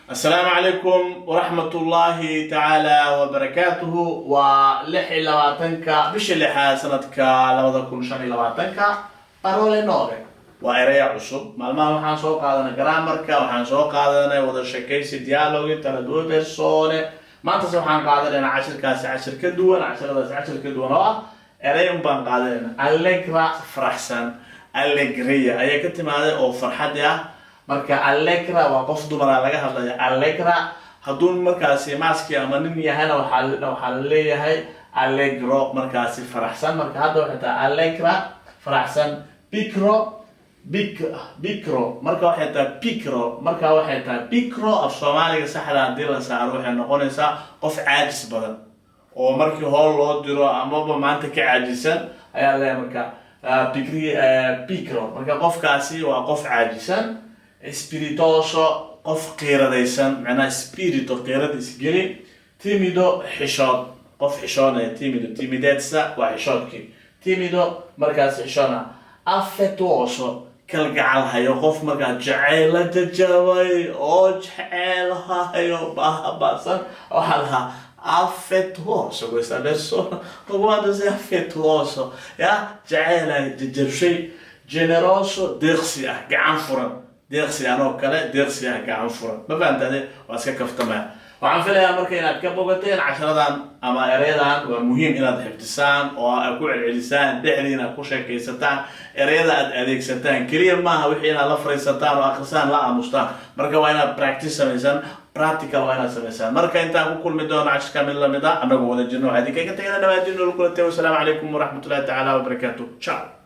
Asalaamu calaykum waraxmatullaahi tacaala wabarakaatuhu. Waa 26-ka bisha lixaad sanadka 2025-ka. Parole nuove waa ereya cusub. Maalmaha waxaan soo qaadanay grammarka, waxaan soo qaadanay wada sheekaysi, dialoghi tra due persone. Maantase waxaan qaadanaynaa cashirkaasi cashir ka duwan, cashiradaasi cashir ka duwan oo ah erey un baan qaadanayna. Allegra, faraxsan. Allegria ayaa ka timaaday oo farxadi ah. Marka allegra waa qof dumara laga hadlaya. Allegra hadduu markaasi maschio ama nin yahayna, waxaa la leeyahay allegro, markaasi faraxsan. Marka hadda waxay tahay allegra, faraxsan. Pigro, big, pigro. Marka waxay tahay pigro, marka waxay tahay pigro. Af Soomaaliga saxda haddii la saaro, waxay noqonaysaa qof caajis badan oo markii hool loo diro amaba maanta ka caajisan ayaa leeyahay. Marka pigri, pigro, marka qofkaasi waa qof caajisan. Spiritoso, qof qiiradaysan, macnaha spirito, qiirada isgeli. Timido, xishood, qof xishoonaya. Timido, timidezza waa xishoodkii. Timido markaas xishoona. Affettuoso, kalgacal hayo, qof markaa jacayl la jajabay oo jecel hayo bahabasan waxaa lahaa affettuoso. Questa persona, quando sei affettuoso, ya jacayl jajabshay. Generoso, deeqsi ah, gacan furan, deeqsi anoo kale, deeqsi ah, gacan furan. Ma fahamtade? Waa iska kaftamaya. Waxaan filayaa marka inaad ka bogateen casharadan ama ereyadan. Waa muhiim inaad xifdisaan oo aad ku celcelisaan dhexdiina, ku sheekaysataan, ereyada aad adeegsataan. Keliya maaha wixii inaad la fariisataan oo akrisaan, la aamustaan. Marka waa inaad practice samaysaan, practical waa inaad samaysaan. Marka intaan ku kulmi doono cashirka mid lamid ah, anagoo wada jirno, waxaa idinkaga tagana dhawaadin nool kulantay. Wasalaamu calaykum waraxmatullahi tacaala wabarakaatu. Ciao.